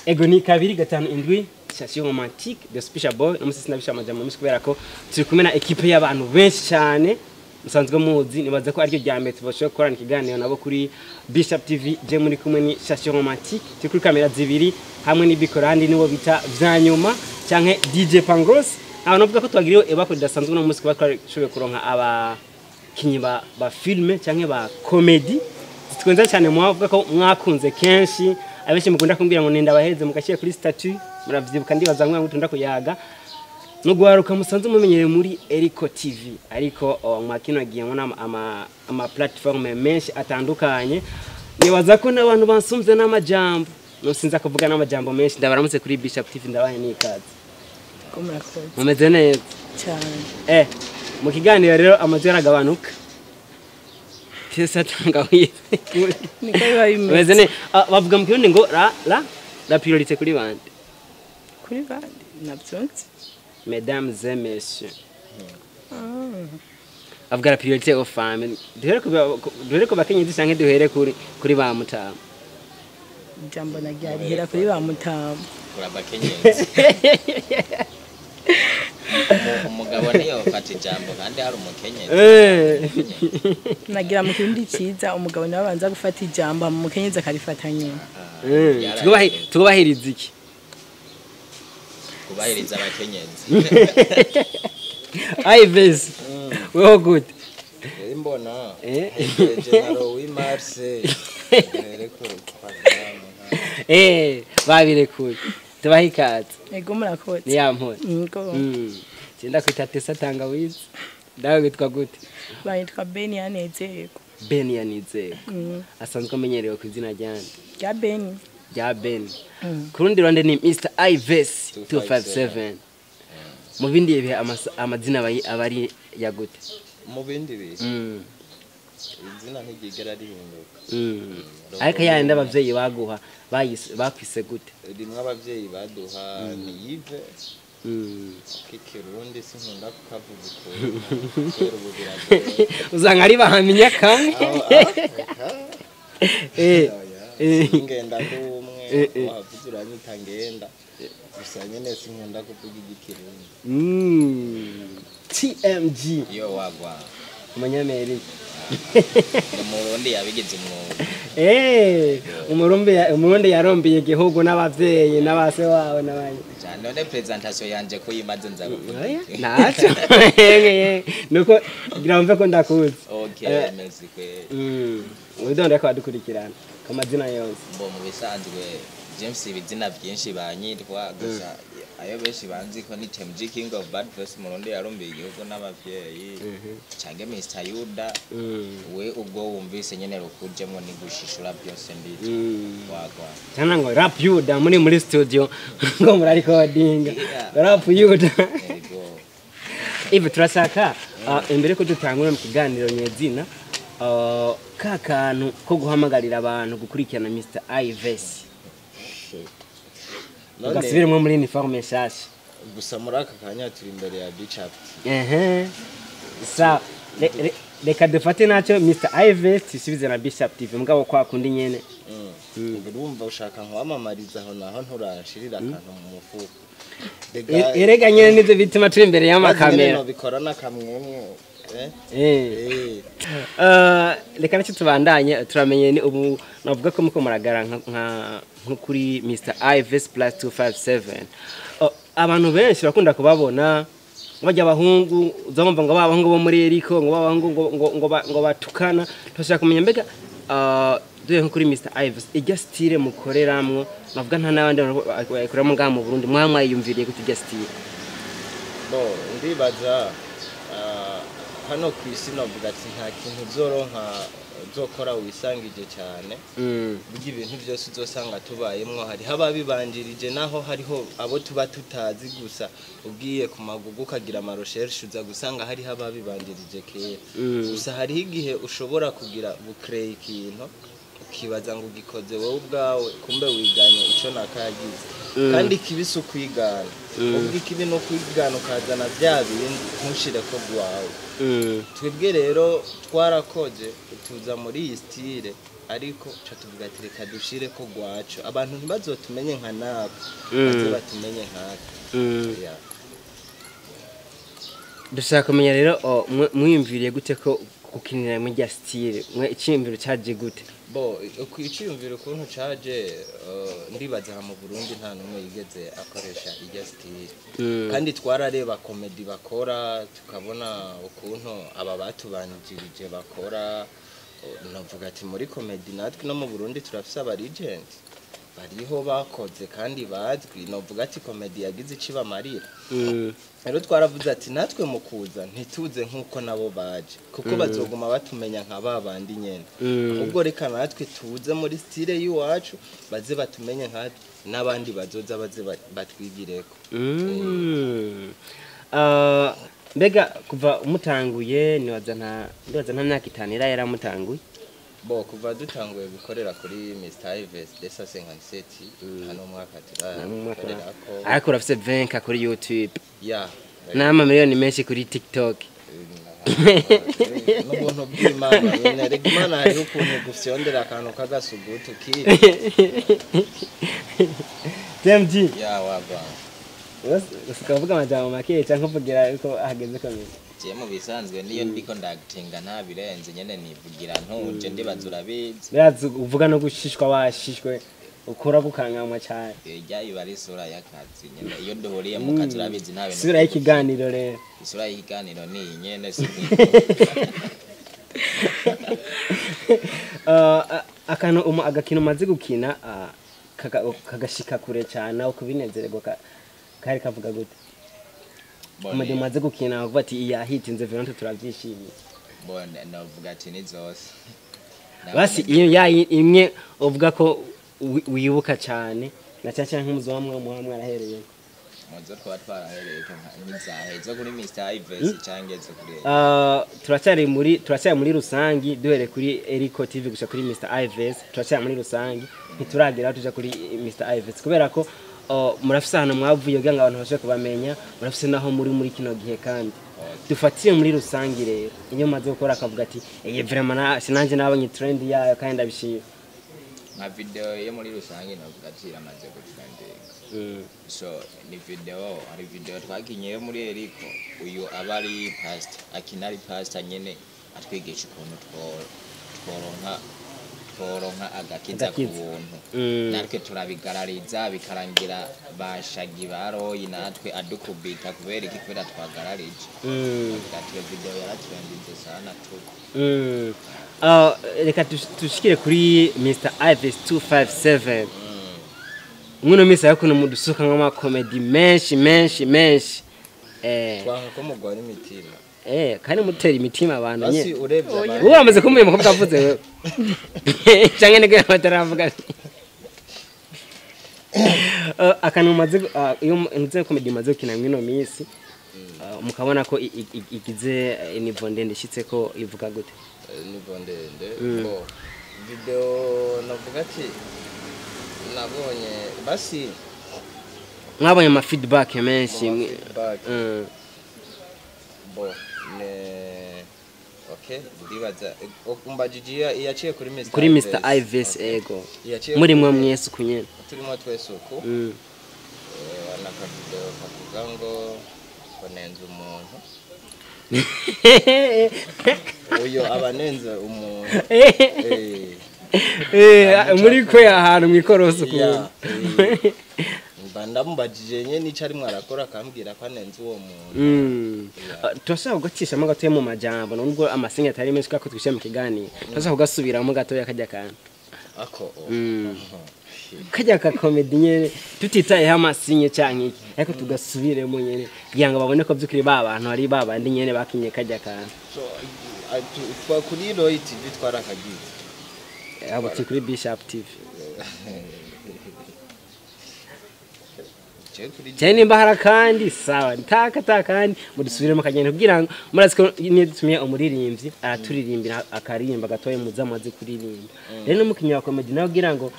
Ego, ni 257 Station Romantique de Special Boy. No musi sinabisha amajambo menshi kubera ko turi kumwe na équipe y'abantu benshi cyane musanzwe muzi. Nibaza ko ariryo rya mbere tubashoboye gukorana ikiganiro nabo kuri Bishop TV. Je muri kumwe ni Station Romantique, turi kuri kamera zibiri hamwe n'ibikorandi niwo bita Vyanyuma canke DJ Pangros. Aho navuga ko twagiriwe ebako ridasanzwe no munsi kuba twashoboye kuronka abakinyi ba film canke ba comedy zitwenza cyane, mwavuga ko mwakunze kenshi. Abenshi mukunda kumbwira ngo nenda bahereze mugashyira kuri statut, muravyibuka, ndibaza mwe mutunda kuyaga no guharuka musanzwe mumenyereye muri Erico TV, ariko mwakino giye mubona ama platform menshi atandukanye. Nibaza ko n'abantu bansumvye n'amajambo, no sinza kuvuga n'amajambo menshi. Ndabaramutse kuri Bishop TV, ndabaye n'ikaze. Ko murakoze. Mumeze neza? Cyane. Mu kiganiro rero amajwi aragabanuka. Tesa tangawizi. Niko biba Mumeze bimeze. neza. Ah, bavuga mu Kirundi ngo la priorité kuri bande? Kuri bande nabyo nzi. Mesdames et messieurs. Avuga la priorité aux femmes. Duhere ku bakenyezi canke duhere kuri ba mutama? Ijambo naryarihera kuri ba mutama. Kuri abakenyezi. Umugabo niyo fata ijambo kandi hari umukenyezi. Nagira mu Kirundi cyiza umugabo niwe abanza gufata ijambo, hama umukenyezi akarifata nyuma. Twubahiriza iki? Kubahiriza abakenyezi. Ives, weho gute? Mbona General w'imarse reko. Babirekuye, tubahe ikaze. Ego, murakoze. Ni ya mpore. Yego. Sinda kwita Tesa Tangawizi, ndawe witwa gute? Bayitwa Beni Yanezerwa. Ben Yanizerwa, asanzwe amenyerewe ku izina ryande? Rya Beni. Rya Ben. Ku rundi ruhande ni Mr Ives 257. Mu bindi bihe amazina aba ari ya gute? Mu bindi bihe izina ntiryigera rihinduka. Ariko yandi abavyeyi baguha bakwise gute? Rimwe abavyeyi baduha ni Yves, k'ikirundi sinkunda kukavuga ukuntu kubera ubu biragoye. Usanga ari bahamenya kamwe. Ngenda ndi umwe. Wavuze uranyita ngenda gusa nyene sinkunda kuvuga igikirundi. TMG. Iyo wagwa. Umunyamerika. Ni Umurundi yabigize umwuga. Umurundi yarombiye igihugu n'abavyeyi n'abase wabo n'abanye. Cyane. None presentation yanje ko yimaze, nza kuvuga Oya, iki? Ntacyo. Nuko ngira wumve ko ndakuzi. Okay, merci kwe. Widonde ko badukurikirana ku mazina yose. Mbo mu bisanzwe James ibizina byinshi banyitwa, gusa ayo benshi banzi ko ni TMG, King of Bad Voice, Murundi yarumbiye igihugu n'abavyeyi, canke Mr Yuda. We ubwo wumvise nyene rukujemwo ni gushishura byose nditwa wagwa. Cyangwa ngo Rap Yuda muri studio ngo murarikodinga. Yeah. Rap Yuda. Yego. Ivi, turashaka imbere ko dutangura mu kiganiro nyezina, ka kantu ko guhamagarira abantu gukurikirana Mr Ives. None ugasubiremo muri uniforme nshasha. Gusa muri aka kanya turi imbere ya Bishop. Ehe, sa reka dufate nacyo Mr Ives tusubize na Bishop TV mugabo kwa kundi nyene. Urumva ushaka nkwamamariza aho naho nturanshirira akantu mu mufuko. Erega nyene nivyo bituma turi imbere y'amakamera. Bikora n'akamwemwe, eh. Reka nacyo tubandanye. Turamenye ni ubu navuga ko muko muragara nko kuri Mr Ives plus 257. Oh, abantu benshi bakunda kubabona bajya abahungu uzamva ngo abahungu bo muri Eriko, ngo abahungu ngo batukana. Turashaka kumenya mbega, duhe nko kuri Mr Ives, irya style mukoreramwo navuga nta n'abandi bakoreramo ngaha mu Burundi, mwa mwayiyumviriye gute irya style? Bo ndibaza, hano ku isi novuga ati nta kintu uzoronka uzokora wisangije cyane. Burya ibintu byose uzosanga tubayemwo hariho ababibanjirije, naho hariho abo tuba tutazi. Gusa ugiye ku magugu ukagira ama recherche uza gusanga hariho ababibanjirije kera. Gusa hariho igihe ushobora kugira bukreye ikintu ukibaza ngo ugikoze wowe ubwawe, kumbe wiganye ico nakayagize. Kandi ikibi si ukwigana, ubwo ikibi ni ukwigana ukazana bya bindi ntushire ko bwawe. Twebwe rero twarakoze tuza muri iyi style. Ariko ca tuvuga ati reka dushire ko gwacu, abantu ntibazotumenye nka naka, baze batumenye nkaka. Yeah. Dushaka kumenya rero, mwiyumviriye gute ko gukinira muri rya style? Mwe icyiyumviro cyaje gute? Bo, iciyumviro ukuntu caje, ndibaza aha mu Burundi nta n'umwe yigeze akoresha irya style. Kandi twarareba comedy bakora, tukabona ukuntu aba batubanjirije bakora. Navuga ati muri comedy natwe no mu Burundi turafise aba legend bariho bakoze kandi bazwi. Novuga ati comedy yagize ico ibamarira. Rero twaravuze ati natwe mu kuza ntituze nk'uko nabo baje, kuko bazoguma batumenya nka ba bandi nyene. Ahubwo reka natwe tuze muri style y'iwacu, baze batumenye nka n'abandi bazoza baze batwigireko. Mbega kuva mutanguye, nibaza nta, ndibaza nta myaka 5 ira yaramutanguye. Bo, kuva dutanguye gukorera kuri Mr Ives Desa 57, hano umwaka turakorerako. Ariko urafise 20 kuri YouTube Ya. N'amamiliyoni menshi kuri TikTok. N'ubuntu bw'Imana nyene. Rega Imana hariho ukuntu gufyondera akantu k'agasugutu kiri. TMG. Ya, wagwa. Ukavuga amajambo make cyangwa uvugira yuko hageze komeza? Je, mu bisanzwe niyo ndiko ndagitinga nta birenze nyene, nivugira ntuje, ndibaza urabizi. Birazi uvuga no gushishwa, washishwe ukora gukangamwa cyane. Irya iba ari isura y'akazi nyene, iyo duhuriye mu kazi urabizi nta bintu. Isura y'ikiganiro rero. Isura y'ikiganiro ni iyi nyene si. Akantu agakino umaze gukina, kagashika kure cyane aho kubinezererwa, kari kavuga gute? Umujyi umaze gukina uvuga ati iya hitinze Verante turabyishimiye. Bone navuga ati ni zose. Basi iyo ya imwe uvuga ko wibuka cyane, na cyane cyane nk'umuzo wamwe muba mwarahereye. Muzo twaba twarahereye ko nk'izahe zo kuri Mr Ives canke zo kuri Turacyari muri rusangi, duhere kuri Erico TV gusa kuri Mr Ives, turacyari muri rusangi, ntituragera aho tuja kuri Mr Ives, kubera ko murafise ahantu mwavuye kugira ngo abantu babashe kubamenya, murafise naho muri kino gihe. Kandi dufatiye muri rusangi rero, iyo maze gukora akavuga ati iyi vraiment sinanje nabonye trend yayo kandi ndabishima. Nka video yo muri rusange navuga ati iramaze gutrendinga. So ni video, hari video twakinye yo muri Eriko, uyu aba ari pastor, akina ari pastor nyene, atwigisha ukuntu tworonka agakiza ku Agakiza. buntu. Natwe turabigarariza, bikarangira bashagi baroyi natwe adukubita. Kubera iki? Kubera twagararije. Avuga ati iyo video yaratrendinze sana tu. Reka dushikire kuri Mr Ives 257. Mwino minsi ariko mudusuka nk'amakomedi menshi menshi menshi. Twanka ko mugwara imitima. Kandi mutera imitima abantu Basi nyene. urebye abantu Ubu bamaze kumenya umukobwa avuze wewe. Canke niko bataravuga. Akantu mumaze iyo nze comedy mumaze gukina mwino minsi, mukabona ko igize niveau ndende ishitse ko, ivuga gute? Niveau ndende, bo, video navuga ati nabonye basi Mwabonye ama feedback menshi. Mu ma feedback. Bo, ne okay, ndibaza umbajije iyaciye kuri Mr. Kuri Mr Ives. Ives. Okay. Ego. Iyaciye Murimwo mwese kunyene. Turimo twese uku. Nakavideo kavuga ngo nenze umuntu, uyo aba nenze umuntu. Muri kwe ahantu mwikorosi ukuntu. Ya, mba ndamubajije nyene ico arimwo arakora, akambwira ko anenze uwo muntu. Turashaka kugacishamo gatoya mu majambo, nubwo amasinga atari menshi kubera ko twishyira mu kiganiro. Turashaka kugasubiramo gatoya kajya kantu. Ako. Kajya ka comedy nyene, tutitayeho amasinye canke iki, ariko tugasubiremo nyene kugira ngo babone ko by'ukuri ba bantu ari ba bandi nyene bakinye kajya kantu. So, twa kuri Roy TV twarakagize. Abo turi kuri Bishop TV. Je kuri Cyane nimba hari akandi, sawa, ntaka takandi mudusubiremo kagenda, kugira ngo murazi ko niyo dutumiye umuririmbyi araturirimbira akaririmba gatoya muza amaze kuririmba. Rero n'umukinnyi wa comedy nawe, kugira ngo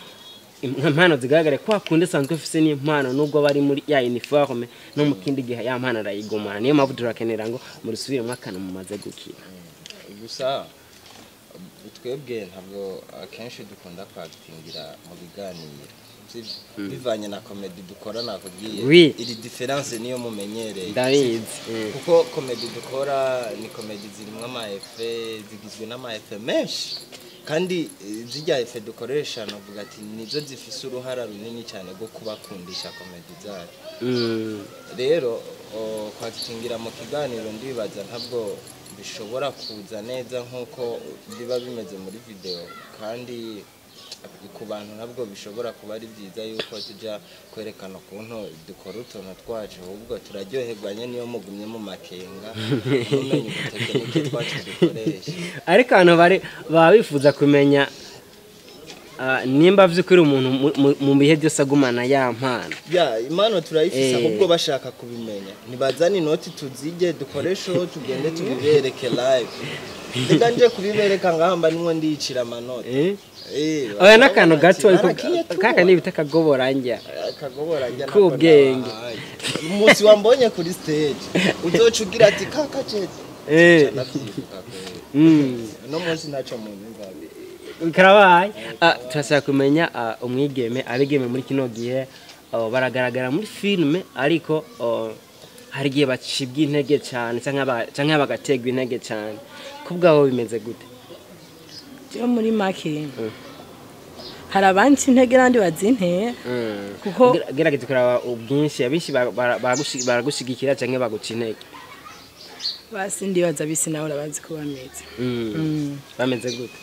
impano zigaragare ko akunda asanzwe afise n'impano, nubwo bari muri ya uniforme, no mu kindi gihe ya mpano arayigumana. Niyo mpamvu turakenera ngo mudusubiremo akantu mumaze gukina. Gusa Twebwe ntabwo akenshi dukunda kwakitingira mu biganiro. Sivyo? Bivanye na comedy dukora, nakubwiye, iri difference niyo mumenyereye. Ndabizi. Kuko comedy dukora ni comedy zirimo ama effet, zigizwe n'ama effet menshi, kandi zirya effet dukoresha, novuga ati nizo zifise uruhara runini cyane rwo kubakundisha comedy zacu. Rero kwakitingira mu kiganiro, ndibaza ntabwo bishobora kuza neza nk'uko biba bimeze muri video, kandi ku bantu ntabwo bishobora kuba ari byiza yuko tujya kwerekana ukuntu dukora utuntu twacu. Ahubwo turaryoherwa nyine niyo mugumye mu makenga mumenye udutekinike twacu dukoresha. Ariko abantu bari baba bifuza kumenya nimba vy'ukuri umuntu mu bihe byose agumana ya mpano. Ya impano turayifise, ahubwo bashaka kubimenya ntibazane inoti tuzige dukoresheho, tugende tubibereke live. Reka nje kubibereka ngaha, mba nimwo ndiyicira amanota. Oya, n'akantu gato ariko Barakinye tu. Kaka nibita akagobora njya. Akagobora njya. K'ubwenge. Umunsi wambonye kuri stage uzoca ugira ati kaka cete. Ndavyibuka kweli. Uno munsi ntaco munyumva. Karabaye. Turashaka kumenya umwigeme, abigeme muri kino gihe baragaragara muri filime, ariko hari igihe bacibwa intege cyane canke bagategwa intege cyane. Kubwaho bimeze gute? Byo muri make, hari abanca intege n'abandi bazintera, kuko Gerageza kuraba ubwinshi, abenshi baragushigikira canke baguca intege. Basi ndibaza bisi nawe urabazi ko bameze. Bameze gute?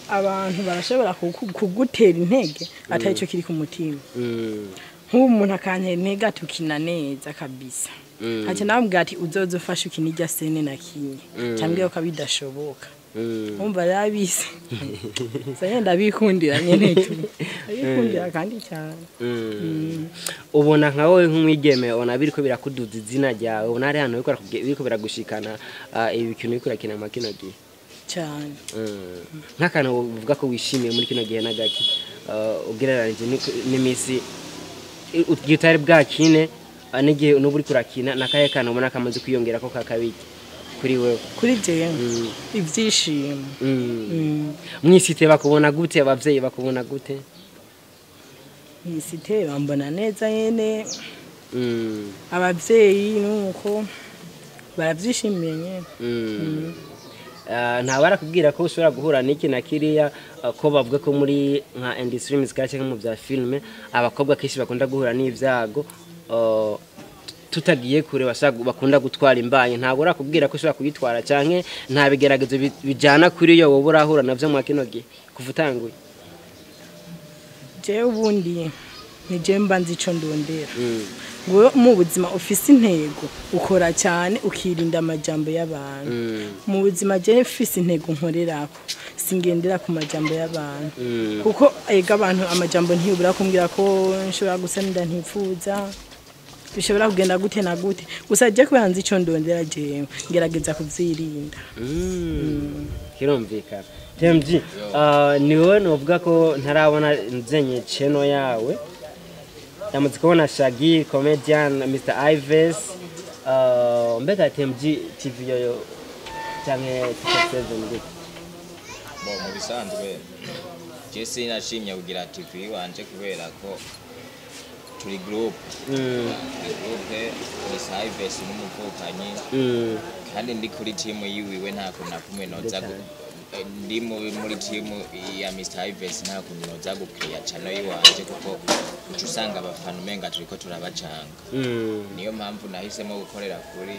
Abantu barashobora kugutera intege atari cyo kiri ku mutima. Nk'ubu umuntu akantera intege ati ukina neza kabisa, nkaca namubwira ati uzoze ufashe ukina irya scène na kinye, cyambwira ko bidashoboka. Umva yarabise saya, ndabikundira nyene tu, ndabikundira kandi cyane. Ubona nka wowe nk'umwigeme, ubona biriko birakuduza izina ryawe? Ubona hari ahantu biriko biragushikana ibi bintu biriko urakina mu kino gihe? Cyane. Nk'akantu uvuga ko wishimiye muri kino gihe n'agaki, ugereranije n'imisi igihe utari bwakine n'igihe n'ubu uriko urakina, n'akahe kantu ubona kamaze kwiyongera ko kakabiki kuri wewe? Kuri jewe, ibyishimo. Mwisite bakubona gute? Abavyeyi bakubona gute? Mwisite bambona neza nyene. Abavyeyi nuko baravyishimiye nyene. Nta barakubwira ko ushobora guhura n'iki na kiriya, ko bavuga ko muri nka industry musical cyangwa mu bya filime abakobwa kenshi bakunda guhura n'ibyago, tutagiye kure bakunda gutwara imbanyi? Ntabwo urakubwira ko ushobora kuyitwara, canke nta bigeragezo bijana kuri yo wowe urahura navyo mwa kino gihe kuva utanguye? Jewe ubundi ni jewe mba nzi ico ndondera. Ngo mu buzima ufise intego, ukora cyane, ukirinda amajambo y'abantu. Mu buzima jewe mfise intego nkorerako, singendera ku majambo y'abantu, kuko ega abantu amajambo ntiyubura kumbwira ko nshobora gusa n'inda ntifuza, bishobora kugenda gute na gute. Gusa je kubera nzi ico ndondera, jewe ngerageza kuvyirinda. Kirumvikana. TMG, ni wowe novuga ko ntarabona nzenye channel yawe. Yamaze kubona Shaggy comedian, Mr Ives, mbega TMG TV yoyo canke TikTok 7 gute? Bo mu bisanzwe je sinashimye kugira TV wanje kubera ko turi group. Turi group, ni Ives n'umuvukanyi, kandi ndi kuri timu yiwiwe, nta kuntu na kumwe noza ndi muri timu ya Mr Ives, nta kuntu noza gukriya channel yiwanje, kuko uca usanga abafana umenga turiko turabacanga. Niyo mpamvu nahisemo gukorera kuri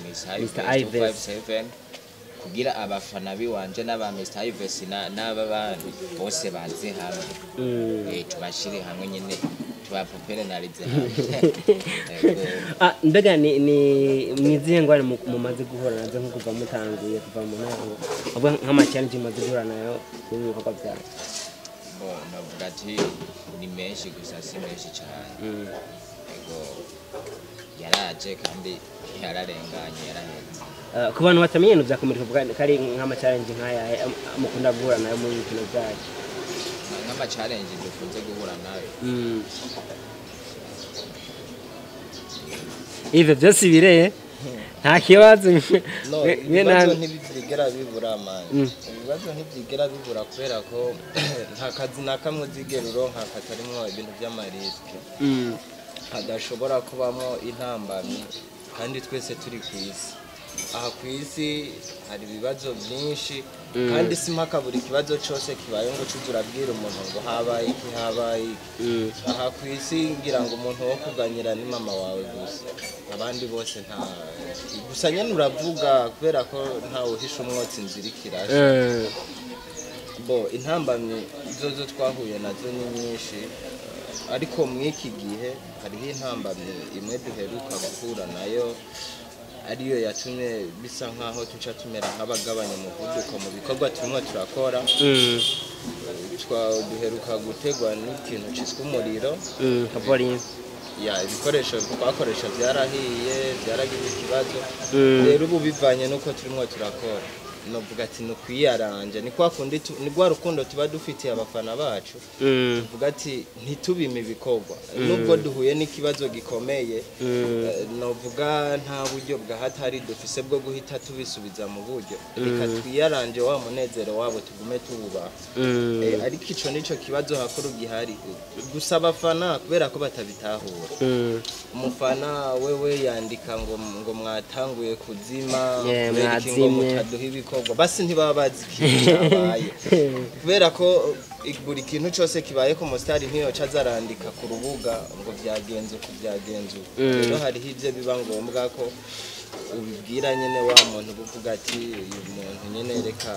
Mr. Mr. Ives Ives. 257 kugira abafana biwanje n'aba Mr Ives n'aba bandi bose baze hamwe. Tubashire hamwe nyene, tubapoperenarize hamwe. Yego. Mbega ni mwizihe ngwara mumaze guhura nazo nko kuva mutanguye, kuva mu ntango, ubwo nk'ama challenge mumaze guhura nayo mu bikorwa byawe? Bo navuga ati ni menshi, gusa si menshi cyane. Yego, yaraje kandi yararenganye, yaraheze. Ku bantu batamenye ibintu vya comedy, kuvuga ko ari nk'ama challenge nk'aya mukunda guhura nayo muri bikino byacu? Nk'ama challenge dukunze guhura nayo, Ivyo vyose bireye, nta kibazo. No, Mwe ibibazo ntibivye. ntibyigera bibura, man. Ibibazo ntibyigera bibura, kubera ko nta kazi na kamwe uzigera uronka katarimwo ibintu by'ama risques, hadashobora kubamo intambamyi. Kandi twese turi ku isi, aha ku isi hari ibibazo byinshi, kandi si mpaka buri kibazo cyose kibaye ngo uce urabwira umuntu ngo habaye iki, habaye iki. Aha ku isi ngira ngo umuntu wo kuganyira ni mama wawe gusa, abandi bose nta. Gusa nyine uravuga kubera ko ntawe uhisha umwotsi inzira ikirashe. Bo intambamyi zo twahuye nazo ni nyinshi, ariko mw'iki gihe hariho intambamyi imwe duheruka guhura nayo, ariyo yatumye bisa nkaho tuca tumera nk'abagabanya umuvuduko mu bikorwa turimo turakora. Duheruka gutegwa n'ikintu cyitwa umuriro. Kaborinzi. Ya, ibikoresho twakoresha byarahiye, byaragize ikibazo. Rero ubu bivanye n'uko turimo turakora, novuga ati ni ukwiyaranja, ni kwa kundi ni rwa rukundo tuba dufitiye abafana bacu, tuvuga ati ntitubime ibikorwa nubwo duhuye n'ikibazo gikomeye. Novuga nta buryo bwa hatari dufise bwo guhita tubisubiza mu buryo, reka twiyaranje wa munezero wabo tugume tuwubaha. Ariko ico nico kibazo hakuru gihari gusa, abafana kubera ko batabitahura. Umufana wewe yandika ngo mwatanguye kuzima, kubera iki ngo mwazimye. Mutaduha ibikorwa, basi ntibaba bazi ikintu cyabaye, kubera ko buri kintu cyose kibaye ku musitari ntiyoca azarandika ku rubuga ngo byagenze uku, byagenze uku. Rero hariho ibyo biba ngombwa ko ubibwira nyine wa muntu uba uvuga ati uyu muntu nyine reka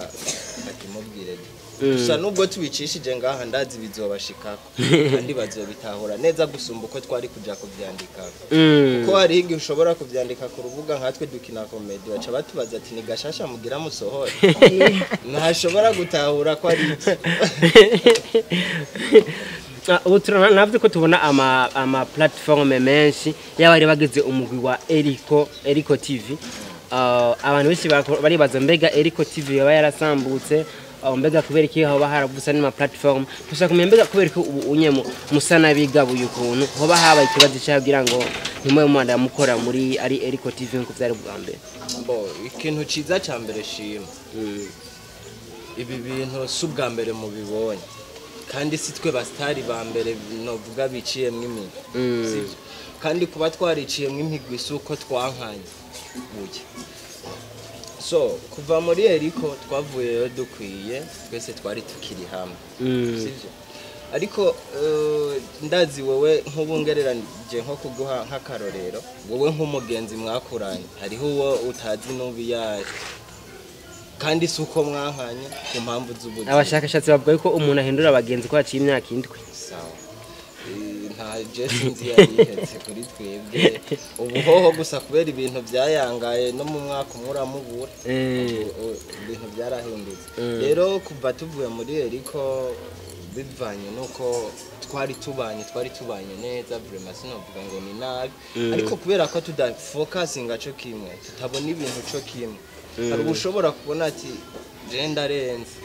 akimubwire. Gusa nubwo tubicishije ngaha, ndazi bizobashikako kandi bazobitahura neza gusumba uko twari kuja kuvyandikako, kuko hariho igihe ushobora kuvyandika ku rubuga, nkatwe dukina comédie, baca batubaza ati ni gashasha mugira musohore, ntashobora gutahura ko ari ibyo. Ubu turabona navyo ko tubona ama plateforme menshi y'abari bagize umugwi wa Eriko TV. Abantu benshi baribaza mbega Eriko TV yaba yarasambutse, mbega kubera iki hoba haravutse n'ama platform? Dushaka kumenya mbega kubera ko ubu unye musa n'abigabuye ukuntu, hoba habaye ikibazo cyagira ngo ntimube mwanda mukora muri ari Eriko TV nkuko vyari bwa mbere? Bo, ikintu ciza ca mbere shima, ibi bintu si ubwa mbere mubibonye, kandi si twe basitari ba mbere novuga biciyemwo imigwi. Sivyo? Kandi kuba twariciyemwo imigwi si uko twankanye burya. So kuva muri Eriko twavuyeyo dukwiye, twese twari tukiri hamwe. Sivyo? Ariko ndazi wewe nk'ubu ngereranije nko kuguha nk'akarorero, wowe nk'umugenzi mwakuranye, hariho uwo utazi n'ubu yaje, kandi si uko mwankanye, ku mpamvu z'ubuzima. Abashakashatsi bavuga yuko umuntu ahindura abagenzi ko haciye imyaka 7. Sawa. Nta je sinzi yarihetse kuri twebwe ubu hoho, gusa kubera ibintu byayangaye, no mu mwaka umwe uramubura. Ibintu byarahindutse. Rero kuva tuvuye muri Eriko, bivanye nuko twari tubanye neza, vraiment sinovuga ngo ni nabi, ariko kubera ko tudafokasinga co kimwe, tutabona ibintu co kimwe, hari ushobora kubona ati je ndarenze,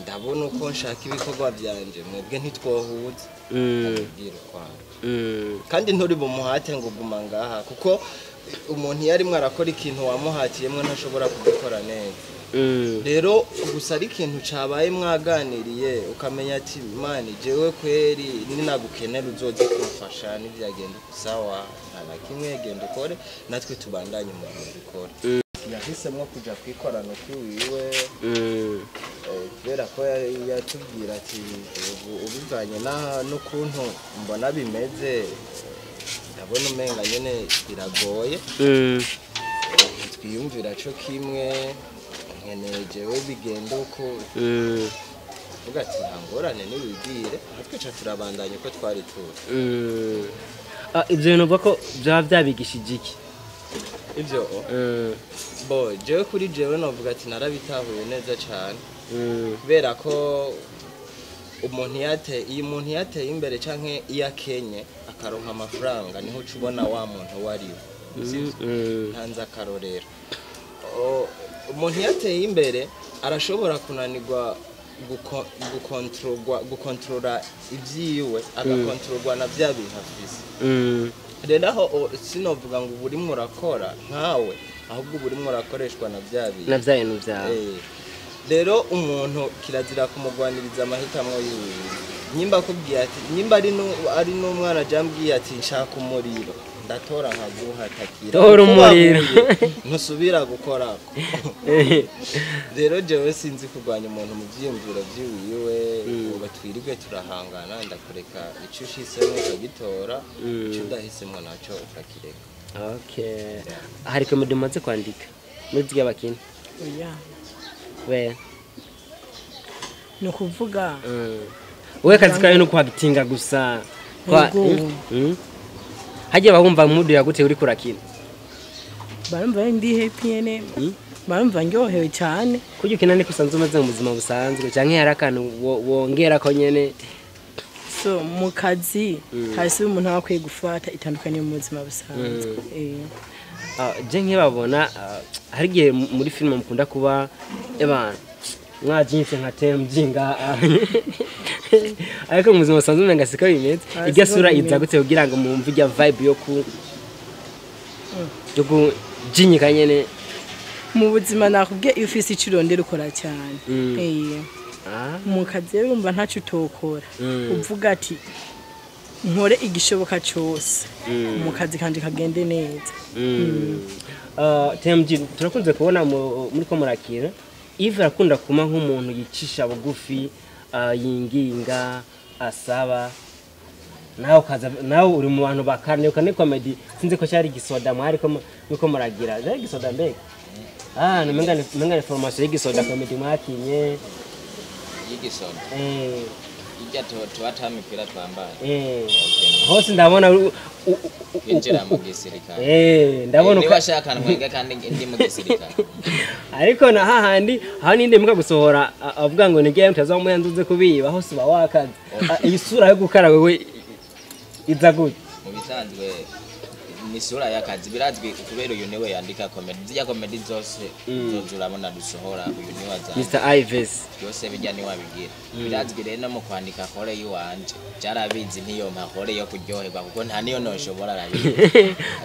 ndabona uko nshaka ibikorwa byanje, mwebwe ntitwohuza, akubwira ukwanje. Kandi nturi bumuhate ngo guma ngaha, kuko umuntu iyo arimwo arakora ikintu wamuhatiyemwo ntashobora kugikora neza. Rero gusa ari ikintu cabaye mwaganiriye, ukamenya ati man, jewe kweri ninagukenera uzoze kumfasha, nivyagenda sawa, nta na kimwe, genda ukore, natwe tubandanye umurimo dukora. Yahisemwo kuja kwikorana ukwiwiwe. Kubera ko yatubwira ati ubu ubivanye n'ukuntu mbona bimeze, ndabona umenga nyene biragoye, twiyumvira co kimwe, nkeneye jewe bigenda uko. Vuga ati nta ngorane, niwibwire, natwe ca turabandanya uko twari turi. Ivyo bintu uvuga ko vyaba vyabigishije iki? Ivyo bo jewe kuri jewe novuga ati narabitahuye neza cane, kubera ko umuntu yate iyo umuntu yateye imbere canke iyo akenye akaronka amafaranga, niho uca ubona wa muntu uwo ari we. Sivyo? Ntanze akarorero. Umuntu yateye imbere arashobora kunanirwa gukontorora ibyiwe, agakontororwa na bya bintu afise. Rero aho sinovuga ngo uba urimo urakora nkawe. Ahubwo uba urimo urakoreshwa na bya bintu. Na bya bintu byawe. Rero umuntu kirazira kumugwaniriza amahitamo yiwe. Nyimba akubwiye ati, nyimba ari n'umwana jambwiye ati nshaka umuriro, ndatora nkaguhatakira. Tora umuriro. Ntusubira gukorako. Rero jewe sinzi kurwanya umuntu mu vyiyumviro vyiwiwe, ngo twirigwe turahangana, ndakureka ico ushisemwo ukagitora, ico udahisemwo naco ukakireka. Okay. Hari comedy mumaze kwandika muri zirya bakina? Oya. We. Ni ukuvuga. Wewe akazi kawe no kwagitinga gusa. Kwa hagiye bahumva mudu yagute uri kurakina. Barumva ndi happy nyene. Barumva ndyohewe cyane. Kujya ukina niko usanzwe umeze mu buzima busanzwe canke hari akantu wongera ko nyene? So mu kazi hasi umuntu aba akwiye gufata itandukanye mu buzima busanzwe. Je nkibabona hari igihe muri filime mukunda kuba ebana mwajinse nka temjinga, ariko mu buzima busanzwe umenga siko bimeze. Irya sura iza gute kugira ngo mwumve irya vibe yo ku yo kujinyika nyene? Mu buzima nakubwiye iyo ufise ico urondera ukora cyane. Mu kazi rero urumva ntaco utokora, uvuga ati nkore igishoboka cyose mu kazi kanje kagende neza. TMG turakunze kubona muri ko murakira Yves arakunda kuma nk'umuntu yicisha bugufi, yinginga, asaba. Nawe ukaza nawe uri mu bantu bakane ukane comedy, sinzi ko cyari gisoda mwari ko nuko muragira. Cyari gisoda mbega? Numenga ni formation y'igisoda comedy mwakinye. Y'igisoda. Ijya tuba tamipira twambaye. Hose ndabona winjira mu gisirikare. Ndabona niba ashaka ntwenge kandi ndi mu gisirikare. Ariko na hahandi aho ninde muka gusohora avuga ngo nige mutaza muyanduze kubiba hose ba wakaze. Iyi sura yo gukara wewe iza gute? Mu bisanzwe ni sura y'akazi birazwi kubera uyu niwe yandika comedy. Zijya comedy zose zozurabona dusohora uyu niwe azana. Mr Ives byose bijya ni wabigira. Birazwi rero no mu kwandika kore yiwanje. Byarabizi ntiyo mpakore yo kuryoherwa kuko nta niyo noshobora arabizi.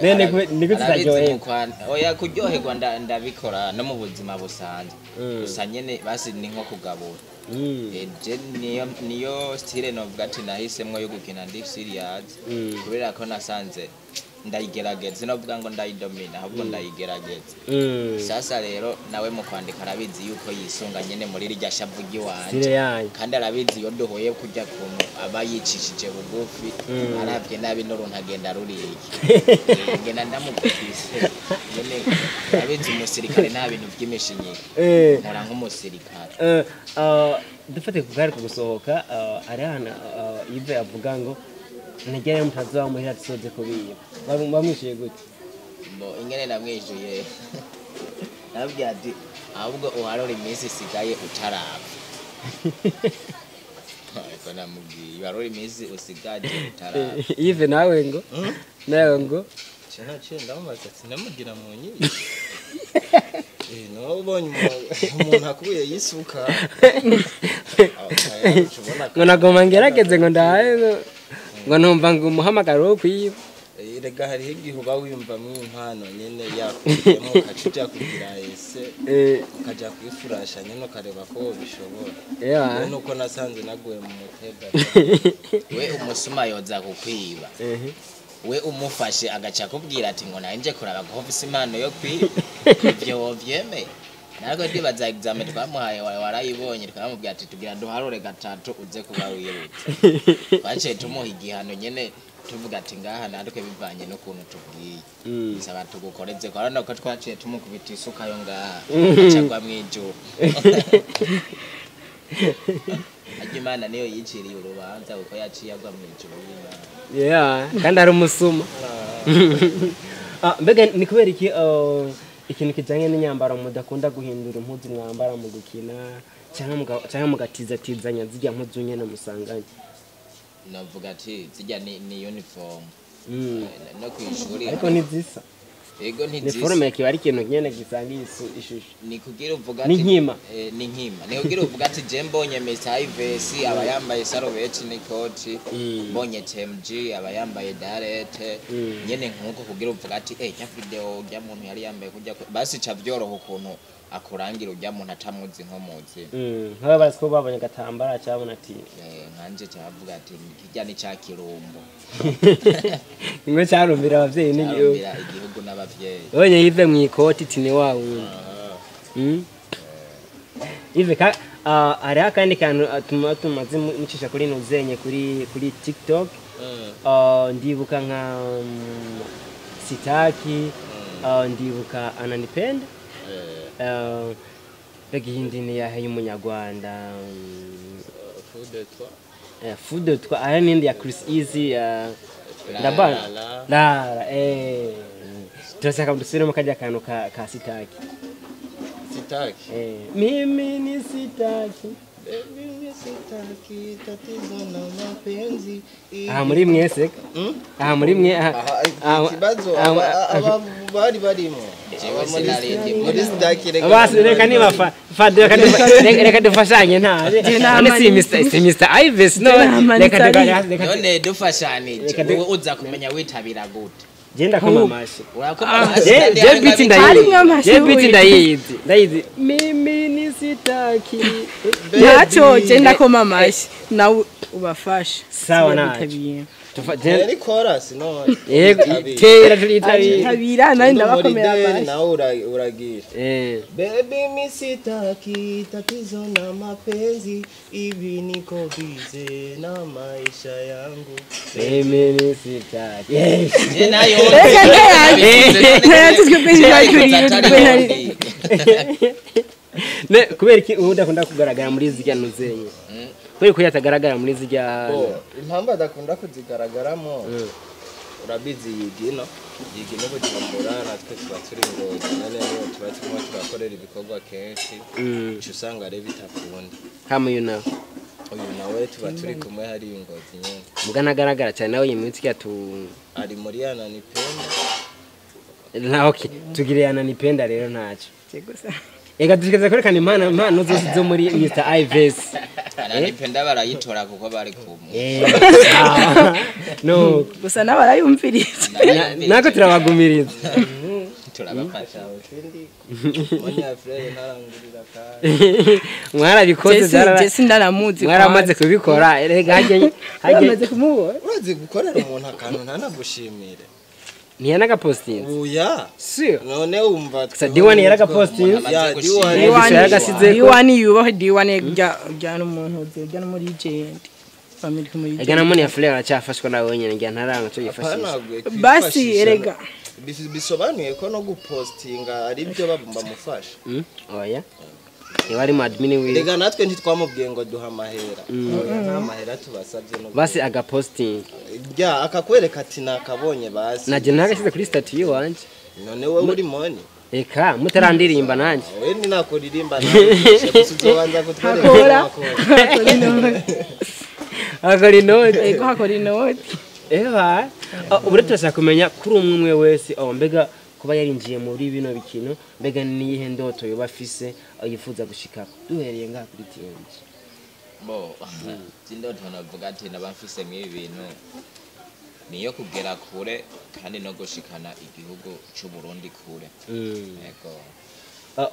Nene niko tutaryoherwa. Oya kuryoherwa ndabikora no mu buzima busanzwe. Gusa nyene basi ni nko kugabura. Je niyo style novuga ati nahisemwo yo gukina ndi serious kubera ko nasanze ndayigerageza, sinovuga ngo ndayidomina ahubwo ndayigerageza. Sasa rero nawe mu kwandika arabizi yuko yisunga nyene muri rirya shavu ry'iwanje, kandi arabizi iyo duhuye kujya kuntu aba yicishije bugufi, aravye nabi n'uruntu agenda ruriye. Ngenda ndamukubise nyene arabizi umusirikare nta bintu vy'imishinyiko, nkora nk'umusirikare. Dufate ku kari kugusohoka, ari hano Yves avuga ngo nagera mutazo wa muhira tusoze kubiba. Bamwishuye gute? Bo ingene namwishuye nabwiye ati ahubwo uharora iminsi isigaye utarapfa. Ariko namubwiye uharora iminsi usigaye utarapfa. Yves nawe ngo nawe ngo naciye ndamubaza ati namugira mu nyiye. No ubonye umuntu akuye yisuka. Ngo nagoma ngerageze ngo ndahaye ngo numva ngo umuhamagaro wo kwiba. Erega hariho igihe uba wiyumva mu impano nyene yakuyemo ukaca kugira ese ukaja kwifurasha nyene ukareba ko bishobora. Nuko nasanze naguye mu mutego. We umusuma yoza kukwiba. We umufashe agaca kubwira ati ngo nanje kuraba ko ufise impano yo kwiba. Ivyo wovyemeye? Narwo ndibaza examen twamuhaye warayibonye, twamubwiye ati tugira duharure gatatu uze kuba wibutse. Twaciye tumuha igihano nyene tuvuga ati ngaha natwe bivanye n'ukuntu tubwiye. Bisaba tugukoreze ko ariko ko twaciye tumukubita isuka yo ngaha acagwa mwijuru. Imana niyo yiciriye urubanza kuko yaciye agwa mwijuru y'Imana. Yeah, kandi ari umusuma. Mbega ni kubera iki ikintu kijanye n'inyambaro mudakunda guhindura impuzu mwambara mu gukina cyangwa mugatizatizanya zijya mpuzu nyene musanganye? Navuga ati zijya ni uniform. No kwishuri ariko ntizisa. Ego Ni ntizisa. forme kiba ari ikintu nyene gisanga ishusho. Ni kugira uvuga Ni ati nkima. Ni nkima, ni kugira uvuga ati je mbonye Mr Ives aba yambaye sarobeti n'ikoti, mbonye TMG aba yambaye darete nyene, nkuko kugira uvuga ati rya video rya muntu yari yambaye kujya basi ca vyoroha ukuntu akurangira urya muntu atamuzi nko muzi. Nk'aba bazi ko babonye agatambara cyabona ati Nkanje cyavuga ati kirya ni ca kirumbo. Ingwe cyarumbira abavyeyi n'igihugu. Cyarumbira igihugu n'abavyeyi. Onye yive mu ikoti ati ni wa wundi. Ive ka hariho akandi kantu tumaze mucisha kuri nuzenye kuri TikTok. Ndibuka nka Sitaki, ndibuka Ananipenda. Mbega iyindi ni yahe y'umunyarwanda? Fou de toi. Fou de toi, aya n'indi ya Chris Easy, ndabana La. Lara, turashaka dusubiremo karya kantu ka Sitaki. Sitaki. Mimi ni Sitaki. Baby ni sitaki tatizo na mapenzi. Aha muri mwese, aha muri mwe, aha. Aha, ikibazo aba bari barimo. Jewe Aba muri sinari ndimo. Muri sitaki reka. Basi reka niba fa reka dufashanye nta none si Mr Ives no namanitse reka ari. reka None dufashanije Reka wowe uza kumenya witabira gute? Genda koma amashi. Urakoma amashi Je kandi je hari biti n'abitabira. Harimwo amashi ndayizi, je biti we. ndayizi mimi ni Sitaki. Ntacyo, je ndakoma amashyi nawe ubafashe. Sawa, naco. Bitabira. Yari chorus none. Yego, tera turitabira. Bitabira nawe, ndabakomera amashyi. Nawe uragira. Baby mi sitaki tatizo na mapenzi, hivi niko bize na maisha yangu. Mimi ni Sitaki. Yes. Je nayo Reka ntayazi twebwe atari Ne kubera iki ubu udakunda kugaragara muri zirya nuzenye? Kubera ko yatagaragara muri zirya. Bo, impamvu adakunda kuzigaragaramo, urabizi yiga ino, yiga ino Bujumbura, natwe tuba turi Ngozi nyene, niyo tuba turimo turakorera ibikorwa kenshi, uca usanga rero bitakunda. Hama uyu nawe? Uyu nawe tuba turi kumwe hariya i Ngozi nyene. Muga ntagaragara cyane nawe iyi minsi ya tu Ari muri Ananipenda. Na okay, tugire Ananipenda rero ntacyo. Gusa. Ega dushikaza kwerekana impano zose zo muri Mr Ives. Ananipenda barayitora kuko bari kumwe. No. Gusa nawe arayumviriza. Nako turabagumiriza. Turabafasha. Munyafurere ntarangurira kandi. Mwarabikoze. Jesi ndaramuzi. Mwaramaze kubikora erega hajye hajye. Uramaze kumubona. Urazi gukorera umuntu akantu ntanagushimire. Ntiyanagapostinze? Oya. Sure. None wumva. Gusa D1 yaragapostinze. Ya, D1. D1 yaragasize. D1 yubahwe, D1 rya n'umuntu rya n'umuri agent family kumuri. Ega na Monia Fleur aracyafashwa nawe nyene, ngira ntaranga cyo yifashisha. Basi erega. Bisobanuye ko no gupostinga ari byo bamufasha. Oya, niba ari mu admin wiwe. Rega natwe ntitwamubwiye ngo duha amahera. Oya, nta mahera tubasabye no Basi agaposting. Rya akakwereka ati nakabonye basi. Naje nagashyize kuri statut yiwanje. None wowe uri moni. Eka mutarandirimba nanje. Wewe ni nakuririmba nawe gusa uzobanza kutwereka Hakora. ko wakora. Hakora inoti. Akora inoti. Ego, hakora inoti. Eba ubu rero turashaka kumenya kuri umwe umwe wese aho mbega kuba yarinjiye muri bino bikino, mbega niyihe ndoto yoba afise aho yifuza gushikako, duhereye ngaha kuri TNG. Bo indoto navuga ati naba mfise mw'ibi bintu niyo kugera kure kandi no gushikana igihugu c'u Burundi kure. Yego.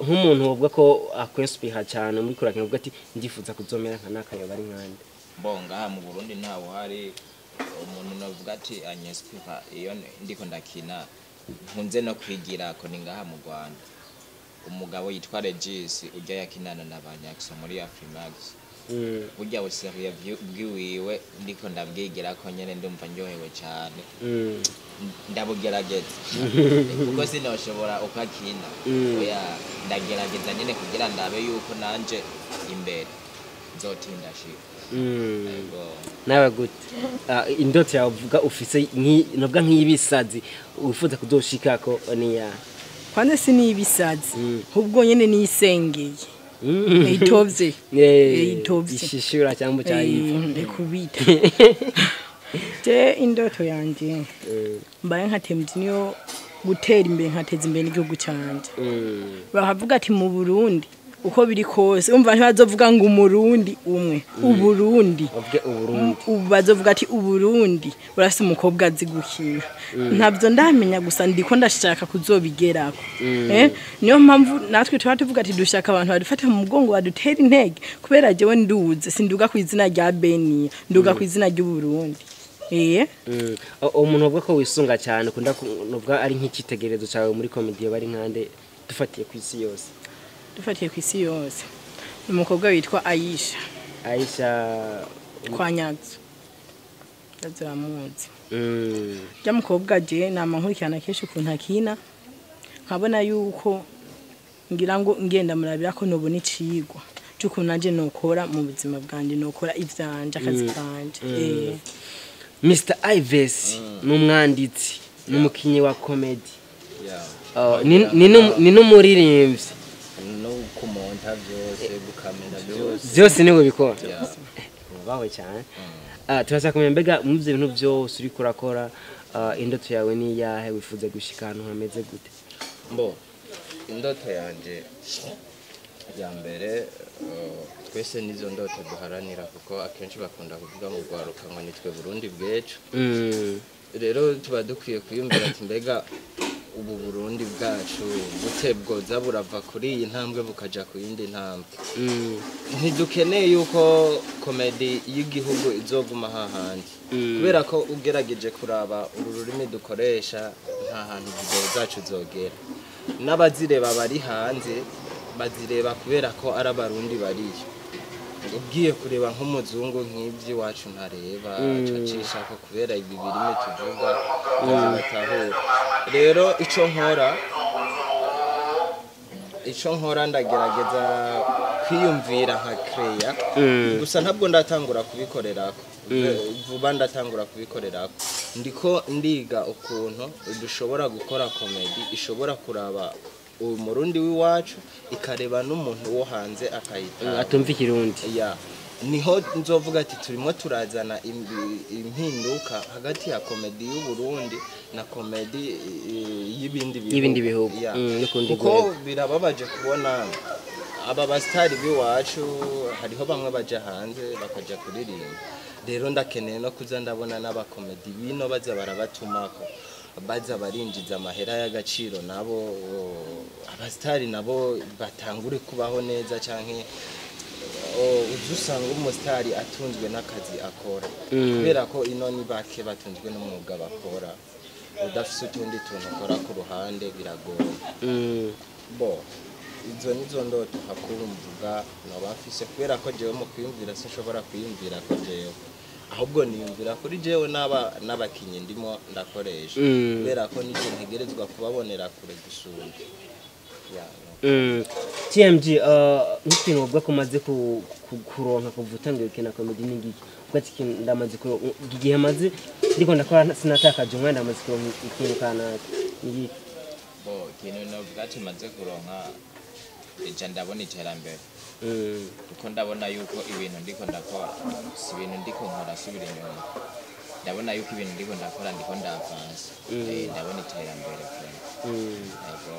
Nk'umuntu wovuga ko akwinspira cyane muri kurakina, uvuga ati ndifuza kuzomera nka nakayoba ari nkande? Bo ngaha mu Burundi ntawe uhari umuntu navuga ati anyinspira iyo ndiko ndakina nkunze no kwigira ko ni ngaha mu Rwanda, umugabo yitwa Regis ujya yakinana na Banyakso muri Afrimax. Burya buseriye bwiwiwe ndiko ndabwigira ko nyene ndumva ndyohewe cyane. Ndabugerageza kuko sinoshobora uko akina. Oya, ndagerageza nyene kugira ndabe yuko nanje imbere nzotinda shika. Yego. Nawe gute? Indoto yawe uvuga ufise novuga nk'ibisazi wifuza kuzoshikako ni ya? Kwanza sinibisazi, ahubwo nyene nisengeye itovye. Itovye. Ishishura cyangwa cyayiva. Ndikubita je indoto yanje mbaye nka Temji niyo. Gutera imbere, nkateza imbere n'igihugu cyanjye. Bakavuga ati mu Burundi uko biri kose, umva, ntibazovuga ngo Umurundi umwe, Uburundi. Bavuge Uburundi. Ubu bazovuga ati Uburundi burafise umukobwa azi gukina. Ntabyo ndamenya, gusa ndiko ndashaka kuzobigerako. Niyo mpamvu natwe tuba tuvuga ati dushaka abantu badufata mu mugongo, badutera intege, kubera jewe nduze sinduga ku izina rya Beni, nduga ku izina ry'Uburundi. Umuntu uvuga ko wisunga cyane, ukunda nuvuga ari nk'icyitegererezo cyawe muri comedy, bari nkande dufatiye ku isi yose? Dufatiye ku isi yose, ni umukobwa witwa Aisha. Aisha? Kwa Nyazo, ndaziramuzi. Rya mukobwa je nama nkurikirana kenshi ukuntu akina, nkabona yuko ngira ngo ngenda murabira ko nobona icigwa c'ukuntu nanje nokora mu buzima bwanje, nokora ivyanje, akazi kanje. Mr Ives ni umwanditsi, ni umukinnyi wa comedy. Yeah. Ni n'umuririmbyi. No kumonta byose, gukamera byose. Byose niwe bikora. Yeah. Ubawe cyane. Turashaka kumenya, mbega mu byo bintu byose uriko urakora, indoto yawe ni iyahe? Wifuza gushika ahantu hameze gute? Mbo indoto yanje ya mbere, twese nizo ndoto duharanira, kuko akenshi bakunda kuvuga mu rwaruka ngo nitwe Burundi bw'ejo. Rero tuba dukwiye kwiyumvira ati mbega ubu Burundi bwacu bute bwoza burava kuri iyi ntambwe bukaja ku yindi ntambwe? Ntidukeneye yuko comedy y'igihugu izoguma hahandi, kubera ko ugerageje kuraba uru rurimi dukoresha, nta hantu video zacu zogera. N'abazireba bari hanze bazireba kubera ko ari Abarundi bariyo. Ugiye kureba nk'umuzungu, nk'iby'iwacu ntareba, acacisha ko kubera ibi birimi tuvuga batahura. Rero ico nkora ndagerageza kwiyumvira nka creya. Gusa ntabwo ndatangura kubikorerako vuba, ndatangura kubikorerako. Ndiko ndiga ukuntu dushobora gukora comedy ishobora kuraba Umurundi w'iwacu, ikareba n'umuntu wo hanze akayitaba. Atumva Ikirundi. Ya, niho nzovuga ati turimo turazana impinduka hagati ya comedy y'Uburundi na comedy y'ibindi bihugu. Y'ibindi bihugu. Ya. No kundi Kuko rwego. birababaje kubona aba basitari b'iwacu, hariho bamwe baja hanze bakaja kuririmba. Rero ndakeneye no kuza ndabona n'abakomedi bino baza barabatumako, baza barinjiza amahera y'agaciro, nabo abasitari nabo batangure kubaho neza, canke uza usanga umusitari atunzwe n'akazi akora, kubera ko ino ni bake batunzwe n'umwuga bakora. Udafise utundi tuntu ukora ku ruhande biragoye. Bo izo nizo ndoto hakuru mvuga noba mfise, kubera ko jewe mu kwiyumvira sinshobora kwiyumvira ko jewe, ahubwo niyumvira kuri jewe n'aba n'abakinyi ndimo ndakoresha, kubera ko nije ntegerezwa kubabonera kure gusumba. Ya, no. TMG, nk'ikintu uvuga ko umaze kuronka kuva utangiye gukina comedy ni ngiki? Uvuga ati ikintu ndamaze kuronka igihe maze ndiko ndakora, sinatakaje umwanya, ndamaze kuronka ikintu kanaka, ni ngiki? Bo ikintu novuga ati maze kuronka, eja ndabona iterambere, kuko ndabona yuko ibintu ndiko ndakora si ibintu ndiko nkora subira inyuma. Ndabona yuko ibintu ndiko ndakora ndiko ndavansa. Ndabona iterambere vraiment. Yego.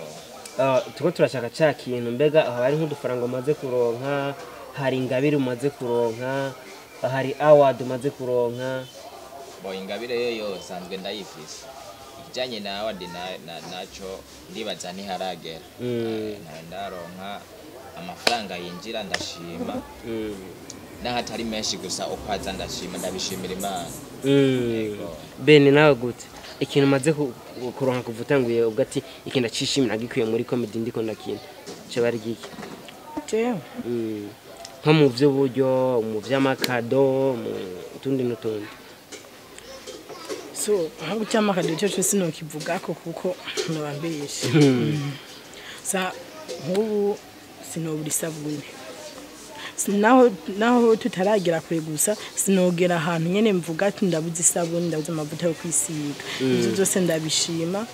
Turiko turashaka ca kintu, mbega aho hari nk'udufaranga umaze kuronka, hari ingabire umaze kuronka, hari award umaze kuronka? Bo ingabire yo sanzwe ndayifise. Ikijanye na award naco ndibaza ntiharagera. Ntayo ndaronka. Amafaranga yinjira ndashima, n'ahatari menshi, gusa uko aza ndashima, ndabishimira Imana. Yego. Bene, nawe gute? Ikintu umaze kuronka kuva utanguye, ubwo ati ikintu ndacishimira nagikuye muri comedy ndiko ndakina, coba ari giki? Jewe? Nko mu vy'uburyo, mu vy'amakado, mu tundi n'utundi. So nko gucyama akado cyo cyo sinokivugako kuko noba mbeshe. Sa nk'ubu sinobura isabune. Naho tutaragera kure, gusa sinogera ahantu nyene mvuga ati ndabuze isabune, ndabuze amavuta yo kwisiga. Ivyo byose ndabishima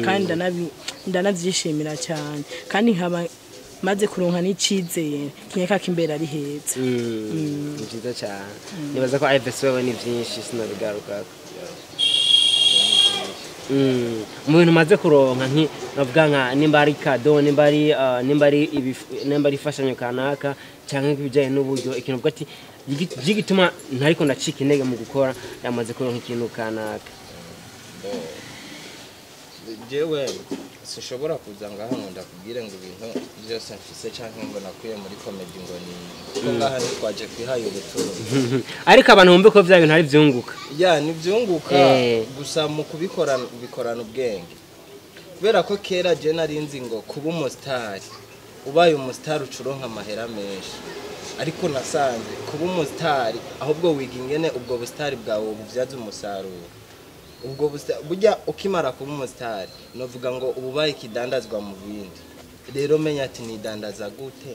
kandi ndanavyishimira cyane, kandi nkaba maze kuronka n'icizere kinyeka ko imbere ari heza. Ni vyiza cyane. Nibaza ko Ives wewe ni vyinshi, sinobigarukako. Mu bintu maze kuronka nki navuga nka nimba ari kado, nimba ari nimba ari ifashanyo kanaka canke ibijanye n'uburyo, ikintu uvuga ati gituma ntariko ndacika intege mu gukora, yamaze kuronka ikintu kanaka. Jewe sinshobora kuza ngaha ngo ndakubwire ngo ibintu byose mfise canke ngo nakuye muri comedy ngo ni kuko ngaha ntitwaje kwihaye ubutunzi. Ariko abantu bumve ko vya bintu ari vyunguka. Ya ni vyunguka gusa mu kubikora bikorana ubwenge. Kubera ko kera je narinzi ngo kuba umustar, ubaye umustar ucuronka amahera menshi. Ariko nasanze kuba umustar ahubwo wiga ingene ubwo bustar bwawe buvyaza umusaruro. Ubwo burya ukimara kuba umustar novuga ngo ububaye ikidandazwa mu bindi. Rero menya ati nidandaza gute,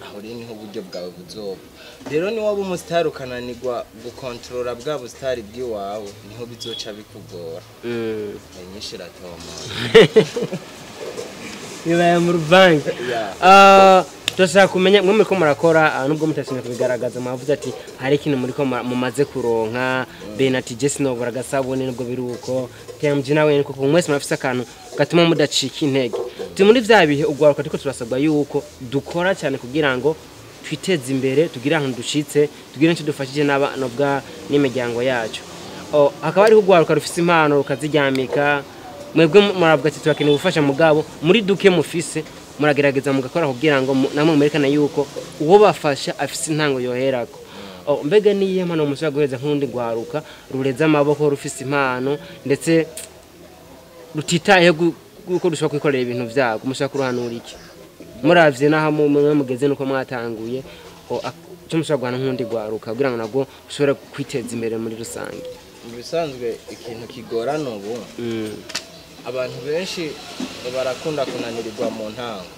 aho rero niho uburyo bwawe buzoba. Rero ni waba umustar ukananirwa gukontorora bwa bustar bw'iwawe, niho bizoca bikugora. Inyinshi iratoma. Bibaye mu ruvange. Turashaka kumenya mwe muriko murakora, nubwo mutashimye kubigaragaza, mwavuze ati hari ikintu muriko mumaze kuronka. Benati Jesse nobura agasabune nubwo biruko TMG nawe niko mwese murafise akantu gatuma mudacika intege. Turi muri vya bihe ugwaruka turiko turasabwa yuko dukora cyane kugira ngo twiteze imbere, tugire ahantu dushitse, tugire icyo dufashije n'abana n'imiryango yacu. Hakaba hariho ugwaruka rufise impano rukaziryamika, mwebwe muravuga ati turakeneye ubufasha mugabo muri duke mufise muragerageza mugakora kugira ngo namwe mwerekane yuko uwo bafasha afise intango yoherako. Mbega niyihe mpano mushobora guhereza nk'urundi rwaruka rureze amaboko rufise impano ndetse rutitayeho yuko rushobora kwikorera ibintu vyago, mushobora kuruhanura iki? Muravye naho mwe mugeze nuko mwatanguye, ico mushobora guhana nk'urundi rwaruka kugira ngo nabwo rushobore kwiteza imbere muri rusange? Mu bisanzwe ikintu kigorana ubu, abantu benshi barakunda kunanirirwa mu ntango.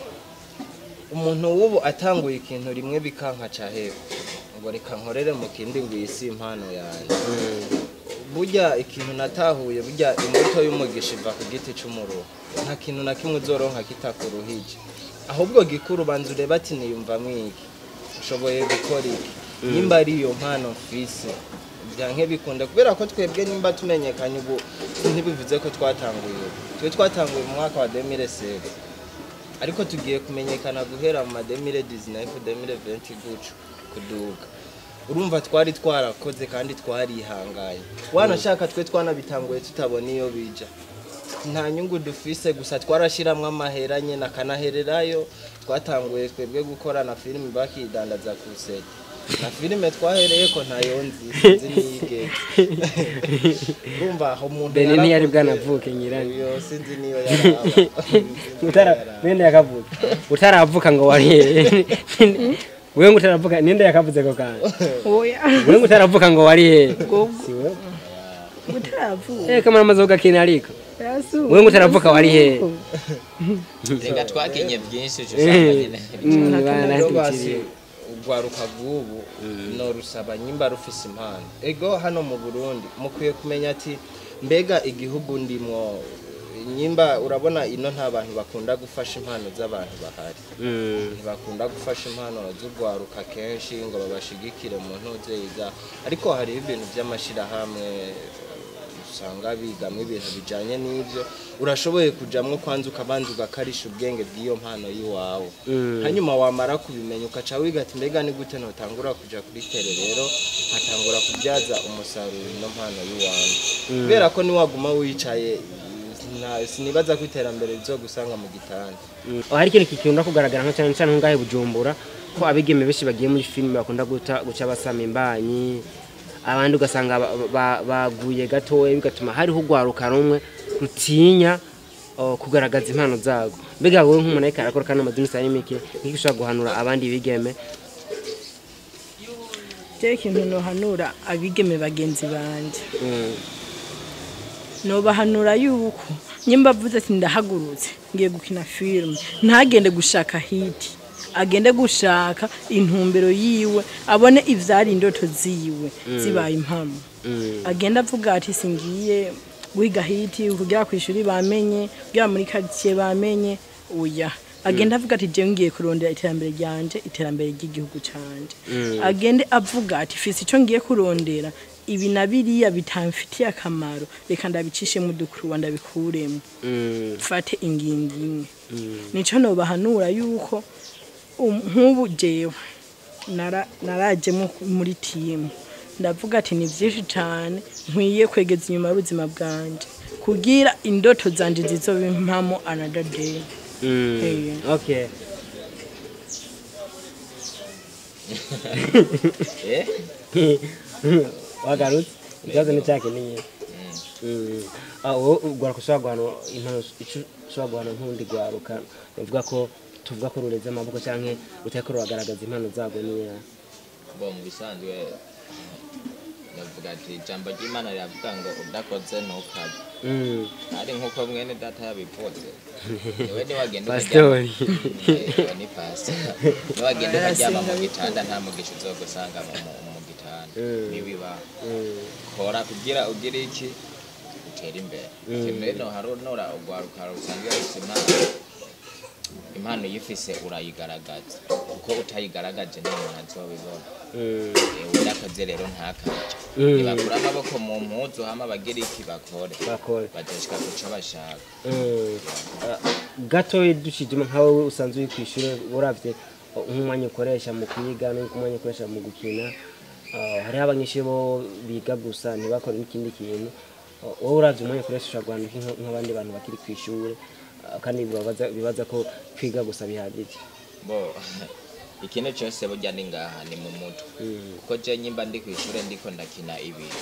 Umuntu w'ubu atanguye ikintu rimwe bikanka caheba ngo reka nkorere mu kindi ngo iyi si impano yanjye. Burya ikintu natahuye, burya imbuto y'umugisha iva ku giti c'umuruho. Nta kintu na kimwe uzoronka kitakuruhije. Ahubwo gikuru banza urebe ati niyumvamwo iki, nshoboye gukora iki, nimba ari iyo mpano mfise byanke bikunda. Kubera ko twebwe nimba tumenyekanye ubu ntibivuze ko twatanguye ubu. Twe twatanguye mu mwaka wa 2007, ariko tugiye kumenyekana guhera mu 2019 2020 guco kuduga. Urumva twari twarakoze kandi twarihanganye. Wanashaka twe twanabitanguye tutabona iyo bija, nta nyungu dufise, gusa twarashiramwe amahera nyene akanahererayo. Twatanguye twebwe gukora na filime bakidandaza ku set, na filime twahereye ko ntayo nzi, sinzi niyigeze. Urumva aho umuntu Bene ntiyari bwanavuke nyirani. Yo sinzi niyo yaraba. Utara nende yakavuka. Utaravuka ngo wari wewe, ngo utaravuka ninde yakavuze ko kandi? Oya. Wewe ngo utaravuka ngo wari he? Si wewe. Utaravuka. Kamara mazoga kina ariko. Wewe ngo utaravuka wari he? Reka twakinye byinshi usanga nyine. Ugwaruka bw'ubu no rusaba nyimba rufise impano. Ego hano mu Burundi mukwiye kumenya ati mbega igihugu ndimwo, nyimba urabona ino nta bantu bakunda gufasha impano z'abantu bahari. Ntibakunda gufasha impano z'ugwaruka kenshi ngo babashigikire mu ntuzeza, ariko hari ibintu by'amashirahamwe usanga bigamwe ibintu bijanye n'ivyo. Urashoboye kujamwo kwanza ukabanza ugakarisha ubwenge bw'iyo mpano yiwawe, hanyuma wamara kubimenya ukaca wiga ati mbega ni gute notangura kuja kuri tere, rero nkatangura kubyaza umusaruro ino mpano yiwawe. Kubera ko niwaguma wicaye sinibaza ko iterambere rizogusanga mu gitanda. Hari ikintu kikunda kugaragara nka cyane cyane ngahe Bujumbura, ko abigeme benshi bagiye muri filime bakunda guca basama imbanyi, abandi ugasanga baguye gatoya, bigatuma hariho ugwaruka rumwe rutinya kugaragaza impano zago. Mbega wowe nk'umuntu ariko arakora kandi amaze iminsi ari mike, niki ushobora guhanura abandi bigeme? Jewe ikintu nohanura abigeme bagenzi banje, nobahanura yuko nyimba avuze ati ndahagurutse ngiye gukina filime, ntagende gushaka hiti, agende gushaka intumbero yiwe, abone ivyari indoto ziwe zibaye impamo. Agenda avuga ati singiye guhiga hiti kugira kwishuri bamenye, kugira muri quartier bamenye, oya. Agenda avuga ati je ngiye kurondera iterambere ryanje, iterambere ry'igihugu canje. Agende avuga ati fisi ico ngiye kurondera, Ibi na biriya bitamfitiye akamaro, reka ndabicishe mu dukuruwa, ndabikuremo, mfate ingingo imwe. Nico nobahanura yuko nk'ubu jewe narajemo muri timu, ndavuga ati ni byinshi cyane nkwiye kwegeza inyuma y'ubuzima bwanje kugira indoto zanje zizobe impamo another day. Okay. Wagarutse ikibazo ni cyake ni nyine. Wowe ugwaruka ushobora guhana impano, ico ushobora guhana nk'urundi rwaruka uvuga ko tuvuga ko rureze amaboko canke rutariko ruragaragaza impano zarwo niya? Bo mu bisanzwe ndavuga ati ijambo ry'Imana riravuga ngo udakoze ntukarye. Ari nkuko mwene data yabivuze, niwe niwagenda Pastori. Ukaryama, ni pastor, niwagenda ukaryama mu gitanda nta mugisha uzogusanga mu gitanda. Nibiba kora kugira ugire iki utere imbere. Ikintu rero harunora ugwaruka rusanzwe rufise impano, impano uyifise urayigaragaza, kuko utayigaragaje nta muntu azobibona. Udakoze rero ntakarye. Nibakura amaboko mu mpuzu hama bagira iki bakore, Bakore. bazoshika kuco bashaka. Gatoya dushijemo, nka wowe usanzwe uri kw'ishure, uravye nk'umwanya ukoresha mu kwiga n'umwanya ukoresha mu gukina, hariho abanyeshure bo biga gusa ntibakore n'ikindi kintu. Wowe uravye umwanya ukoresha ushobora guhana iki nk'abandi bantu bakiri kw'ishure, kandi bibaza ko kwiga gusa bihagije? Bo ikintu cyose burya ni ngaha, ni mu mutwe, kuko je nyimba ndi kw'ishure ndiko ndakina ibintu,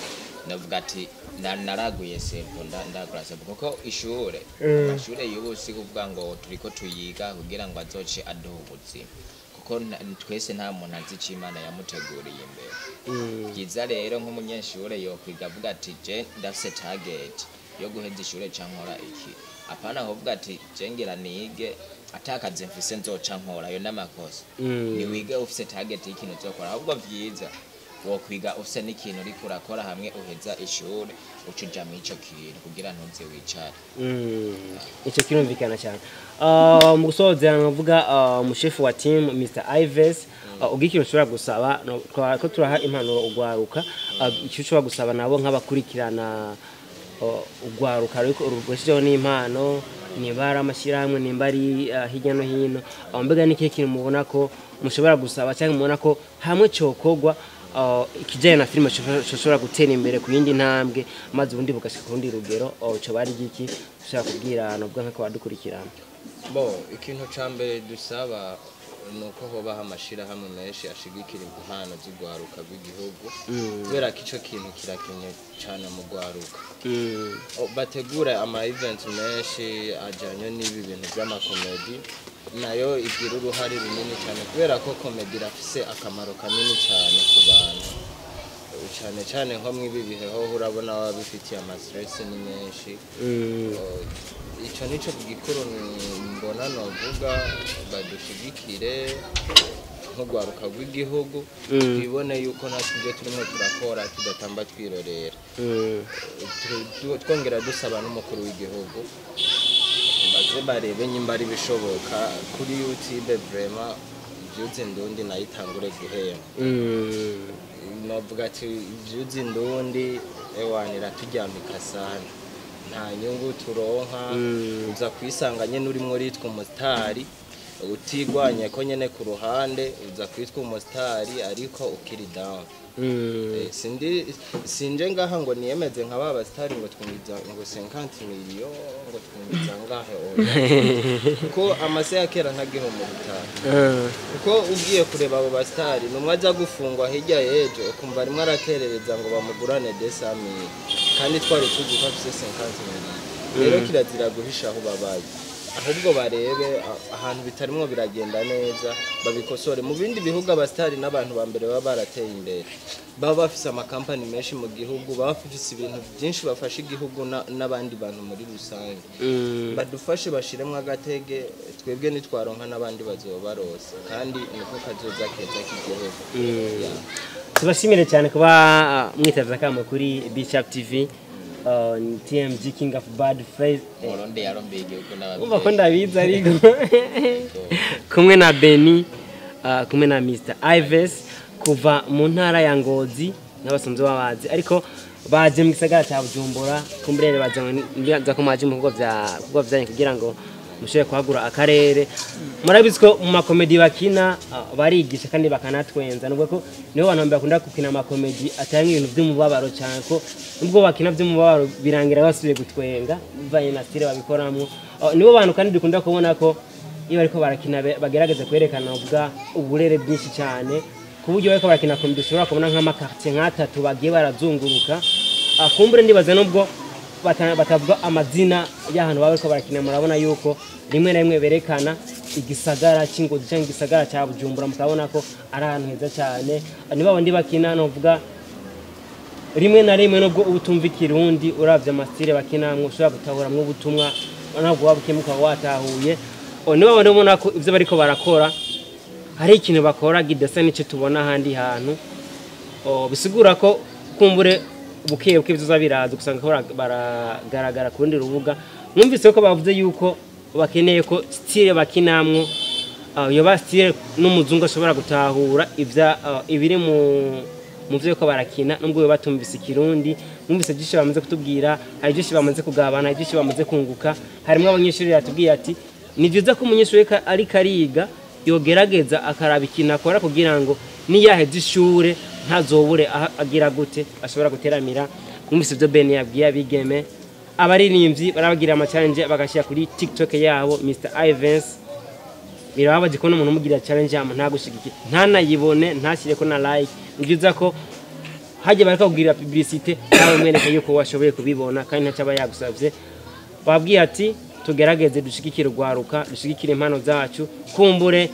ndavuga ati naraguye cerveau, ndagura cerveau, kuko ishure, amashure y'ubu si kuvuga ngo turiko tuyiga kugira ngo azoce aduha ubuzima, kuko twese nta muntu azi ico Imana yamuteguriye imbere. Byiza rero nk'umunyeshure yokwiga avuga ati je ndafise target yo guheza ishure ca nkora iki, apana kuvuga ati je ngira nige atakazi mfise nzoca nkora, ayo n'amakosa. Ni wige ufise target y'ikintu uzokora, ahubwo vyiza wokwiga ufise n'ikintu uriko urakora, hamwe uheza ishure uca uja mw'ico kintu kugira ntuze wicare. Ico kirumvikana cyane. Mu gusozera nkavuga umushefu wa team Mr Ives, ubwo ikintu ushobora gusaba ko turaha impanuro ugwaruka, icyo ushobora gusaba nabo nk'abakurikirana, ugwaruka ariko rubeshejeho n'impano, nimba ari amashyirahamwe, nimba ari hirya no hino, mbega ni ikihe kintu mubona ko mushobora gusaba cyangwa mubona ko hamwe cyokorwa, ikijyanye na filime coshobora gutera imbere ku yindi ntambwe, maze ubundi bugashika ku rundi rugero, coba ari igiki ushobora kubwira nubwo nk'uko badukurikirana? Bo ikintu ca mbere dusaba ni uko hobaho amashirahamwe menshi ashigikira impano z'urwaruka rw'igihugu, kubera ko ico kintu kirakenye cane mu rwaruka. Bategura ama event menshi ajanye n'ibi bintu by'amakomedi, nayo igira uruhare runini cyane, kubera ko komedi irafise akamaro kanini cyane ku bantu, cyane cyane nko mw'ibi bihe ho urabona baba bifitiye ama stress ni menshi. Ico nico gikuru mbona novuga, badushigikire nk'urwaruka rw'igihugu, twibone yuko natwe ibyo turimo turakora tudatamba twirorera. Twongera dusaba n'umukuru w'igihugu baze barebe nyimba ari bishoboka kuri YouTube vraiment ivyuzi ndundi nayo itangure guhemba. Novuga ati ivyuzi ndundi ewana iraturyamika sana, nta nyungu turonka. Uza kwisanga nyene urimwo uritwa umusitari utigwanye ko nyene ku ruhande, uza kwitwa umusitari ariko ukiri down. Sindi sinje ngaha ngo niyemeze nka ba basitari ngo twinjiza ngo 50 million, ngo twinjiza ngahe, oya, kuko amase ya kera ntagiho mu butaro. Kuko ugiye kureba abo basitari, numwe aza gufungwa hirya y'ejo ukumva arimo araterereza ngo bamugurane 200,000, kandi twari tuzi ko afise 50 million. Rero kirazira guhisha aho babaye, ahubwo barebe ahantu bitarimwo biragenda neza babikosore. Mu bindi bihugu abasitari n'abantu ba mbere baba barateye imbere, baba bafise amakampani menshi mu gihugu, baba bafise ibintu byinshi bafasha igihugu n'abandi bantu muri rusange. Badufashe bashiremwo agatege, twebwe nitwaronka n'abandi bazoba barose, kandi niko kazoza keza k'igihugu. Yeah. Tubashimire cyane kuba mwitavye akamo kuri Bishop TV. Ni TMG King of Bad Face. Umurundi yarombiye igihugu n'abavyeyi. Umva ko ndabizi, ariko kumwe na Benny, kumwe na Mr Ives kuva mu ntara ya Ngozi. n'abasanzwe babazi, ariko baje mu gisagara cya Bujumbura kumburere baza ko mwaje mu bikorwa vya byanyu kugira ngo mushobore kuhagura akarere. Murabizi ko mu makomedi bakina barigisha kandi bakanatwenza, nubwo ko nibo bantu bakunda gukina amakomedi atari ibintu by'umubabaro cyane, ko nubwo bakina by'umubabaro birangira basubiye gutwenga bivanye na style babikoramwo. Nibo bantu kandi dukunda kubona ko iyo bariko barakina bagerageza kwerekana ubwa uburere bwinshi cyane, ku buryo bariko barakina komedi ushobora kubona nk'amakartier nk'atatu bagiye barazunguruka. Kumbure ndibaza nubwo batavuga amazina y'ahantu baba bariko barakina, murabona yuko rimwe na rimwe berekana igisagara cy'Ingozi cyangwa igisagara cya Bujumbura, mukabona ko ari ahantu heza cyane. Niba bandi bakina novuga rimwe na rimwe nubwo utumva ikirundi uravye amastile bakinamwo ushobora gutahuramwo ubutumwa ntabwo waba ukemuka watahuye. Niba bandi ubona ko ivyo bariko barakora hari ikintu bakora gidasa n'ico tubona ahandi hantu, bisigura ko kumbure buke buke bizoza biraza gusanga ko baragaragara ku rundi rubuga. Mwumvise ko bavuze yuko bakeneye ko style bakinamwo yoba style n'umuzungu ashobora gutahura ibiri mu vyo ko barakina, nubwo batumvise ikirundi. Mwumvise byinshi bamaze kutubwira, hari byinshi bamaze kugabana, hari byinshi bamaze kunguka. Harimo abanyeshuri yatubwiye ati ni byiza ko umunyeshuri ariko ariga yogerageza akaraba ikintu akora kugira ngo niyaheze ishure ntazobure agira gute ashobora guteramira. Mwumvise ibyo Ben yabwiye abigeme, abaririmbyi barabagira ama challenge bagashyira kuri TikTok yabo. Mr Ivens birababaje kubona umuntu umugira challenge yama ntagushigikire, ntanayibone, ntashyire ko na like. Ni byiza ko hajya bareka kugira publicité nawe mwereke yuko washoboye kubibona kandi ntacyo aba yagusabye. Babwiye ati tugerageze dushigikire urwaruka, dushigikire impano zacu, kumbure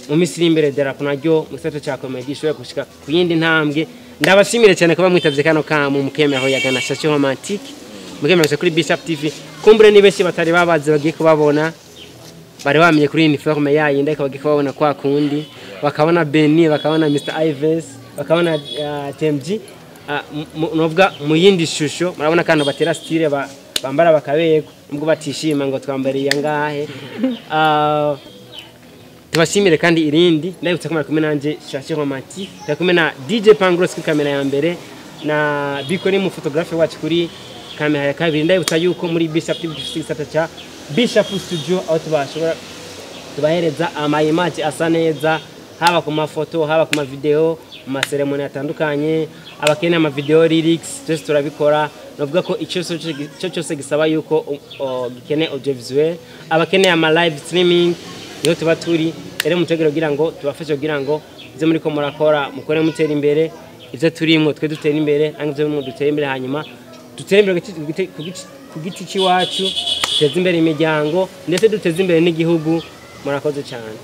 mu minsi iri imbere darapo naryo mu gisata cya comedy ishobora gushika ku yindi ntambwe. Ndabashimire cyane kuba mwitavye kano kamo mukemera aho yagana Shashi Romantique, mukemera kuri Bishop TV. Kumbure ni benshi batari babazi bagiye kubabona, bari bamenye kuri uniforme yayo, ndeka bagiye kubabona kwa kundi, bakabona Benny, bakabona Mr Ives, bakabona TMG, novuga mu yindi shusho. Murabona kandi batera style bambara bakabeko nubwo batishima ngo twambariye angahe. Tubashimire kandi irindi ndabutse ko muri kumwe nanje Shashi Romantique, turi kumwe na DJ Pangros kuri kamera ya mbere na Biko ni mu photographe wacu kuri kamera ya kabiri. Ndabutsa yuko muri Bishop TV dufite igisata cya Bishop Studio aho tubashobora tubahereza ama image asa neza, haba ku mafoto, haba ku mavideo, mu maseremoni atandukanye, abakeneye ama video lyrics byose turabikora. Navuga ko icyo cyose gisaba yuko gikeneye audiovisuel, abakeneye ama live streaming niho tuba turi. Rero mutegere kugira ngo tubafashe kugira ngo ibyo muri ko murakora mukore mutera imbere, ibyo turimo twe dutera imbere, nange ibyo mwe dutera imbere, hanyuma dutere imbere ku giti cy'iwacu, duteze imbere imiryango ndetse duteze imbere n'igihugu. Murakoze cyane.